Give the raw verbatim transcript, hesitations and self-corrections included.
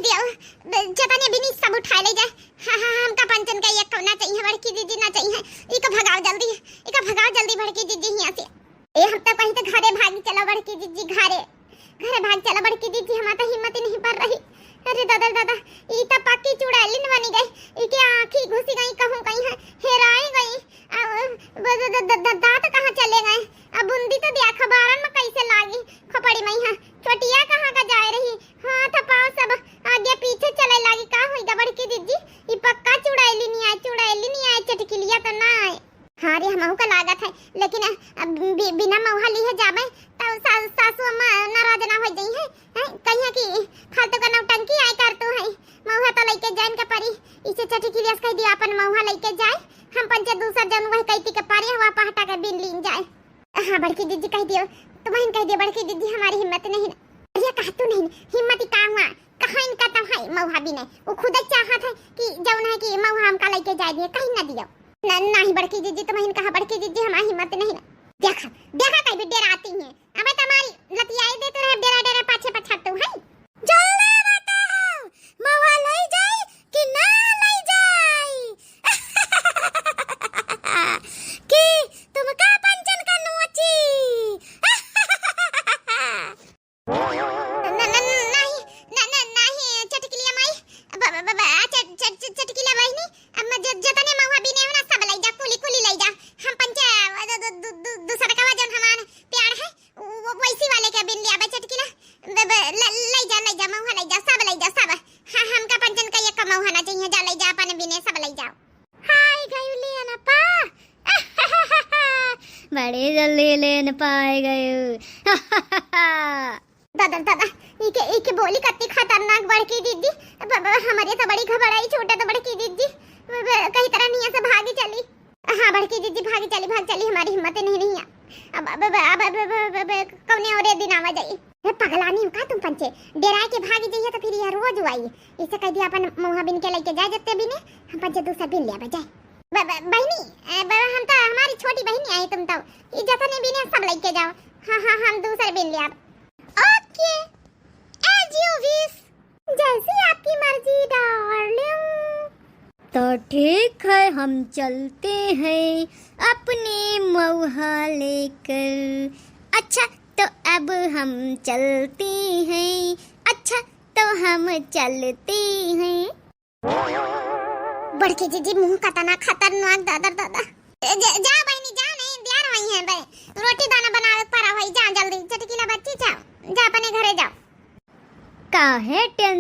दियो, जतने बिनी सब उठाए लइ जाए। हाँ, हाँ, हमका पंचन का एक ना चाहिए, बड़की जिज्जी ना चाहिए। इका भगाओ जल्दी, इका भगाओ जल्दी बड़की जिज्जी हियाँ से। ए, हम तो कहीं तो घरे भागी चला बड़की जिज्जी, घरे, घरे भाग चला बड़की जिज्जी, हमार तो हिम्मत ही नहीं पड़ रही। अरे दादा, दादा, ई तो पक्की चुड़ैलिन बनी गई, इके आँखी घुसी गई कहूँ कहीं है, हेराई गई। आ, ब-, द-, द-, द-, द-, दाँत कहाँ चले गए? अब बुंदी तो दिया अखबारन में कैसे लागी? खोपड़ी में यहाँ चोटिया कहाँ का जाए रही? हाथ पाँव सब आगे पीछे चले लागी। का होई गा बड़की जिज्जी? ई पक्का चुड़ैलिन आए, चुड़ैलिन आए, चटकिलिया तो ना आए। हाँ रे, हमहू का लागत है, लेकिन अब बि-, बिना मौहा लिहे जाबे, तब सा-, सासू अम्मा नाराज ना हो जाई है, हैं? कहिया कि फालतू का नौटंकी आए कर तू है, मौहा तो लइके जाइन के परी। इसे चटकिलिया से कह दिया अपन मौहा लइके जाए, हम पंचे दूसर जौन वही कैती के पारी है, वह पहटा के बिन लीन जाए। हाँ बड़की जिज्जी कह दियो, तुमहिन कह दियो बड़की जिज्जी, हमारी हिम्मत नहीं ना। अरे कहा तू नहीं, हिम्मत ही का हुआ, कहाँ इनका तब है मौहा बिने, वो खुद चाहत है कि जौन है कि मौहा हमका लइके जाए दिए, कहीं ना दियो। न-, नहीं बड़की जिज्जी, तुमहिन कहा बड़की जिज्जी, हमारी हिम्मत नहीं ना। देखा, देखा कहीं भी डेराती हैं, अबे तुम्हारी लतियाई देते रहे डेरा डेरा पाछे पछातू है। जल्दी बताओ, मौहा लई जाई कि ना लई जाई? कि तुमका पंचन का नोची? न-, न-, न-, नहीं, न-, न-, नहीं, चटकिलिया माई, ब-, ब-, ब-, ब-, आ, चट-, चट-, चट-, चटकिलिया बहिनी, अब मैं ज-, जतने मौहा बिने हो ना, सब लई जा, कुली, कुली लई जा। हम पंचे, अ, दु-, दु-, दु-, दु-, दूसर का जौन हमार प्यार है, वो, वो वैसी वाले के बिन लिया बे चटकिला। ब-, ब-, ल-, लई जा, लई जा, मौहा लई जा, सब लई जा, सब। हाँ, हमका पंचन का एक मौहा ना चाहिए, जा लई जा, अपन बिने सब लई जाओ। हाय गयु लेन पा। बड़े जल्दी लेन पाए गए। दादा, दादा, इके, इके बोली कत्ती खतरनाक बड़की जिज्जी। ब-, ब-, हमरे तो बड़ी घबराई छूटे तो बड़की जिज्जी। ब-, ब-, कहीं तरह निया से भागी चली। हाँ, बड़की जिज्जी, भाग चली, भाग चली, हमारी हिम्मत नहीं, नहीं है। अब, अब, अब, अब, अब, अब, अब, अब, कौने औरे दिन आवा जाई। ए, पगलानी हो का तुम पंचे? डेराए के भागी जाइए तो फिर यह रोज हुआई। इसे कह दिया अपन मौहा बिन के लेके जाए जत्ते बिने, हम पंचे दूसर बिन लिया बजाए। ब-, ब-, बहिनी, ए, ब-, हम तो, हमारी छोटी बहिनी आई तुम तो। ई जतने बिने सब लेके जाओ। हाँ, हाँ, हम दूसर बिन लिया। OK, as you wish। जैसी आपकी मर्जी, darling। तो ठीक है, हम चलते हैं अपने मौहा लेकर। अच्छा, तो अब हम चलते हैं। अच्छा, तो हम चलते हैं। बड़की जिज्जी, मुँह कतना खतरनाक, दादा, दादा। ए, जा, जा बहिनी, जा, नहीं, दियार वही है बे। रोटी दाना बनावे के परा होई, जा जल्दी, चटकीला बच्ची, जा, जा अपने घरे जाओ। काहे टें-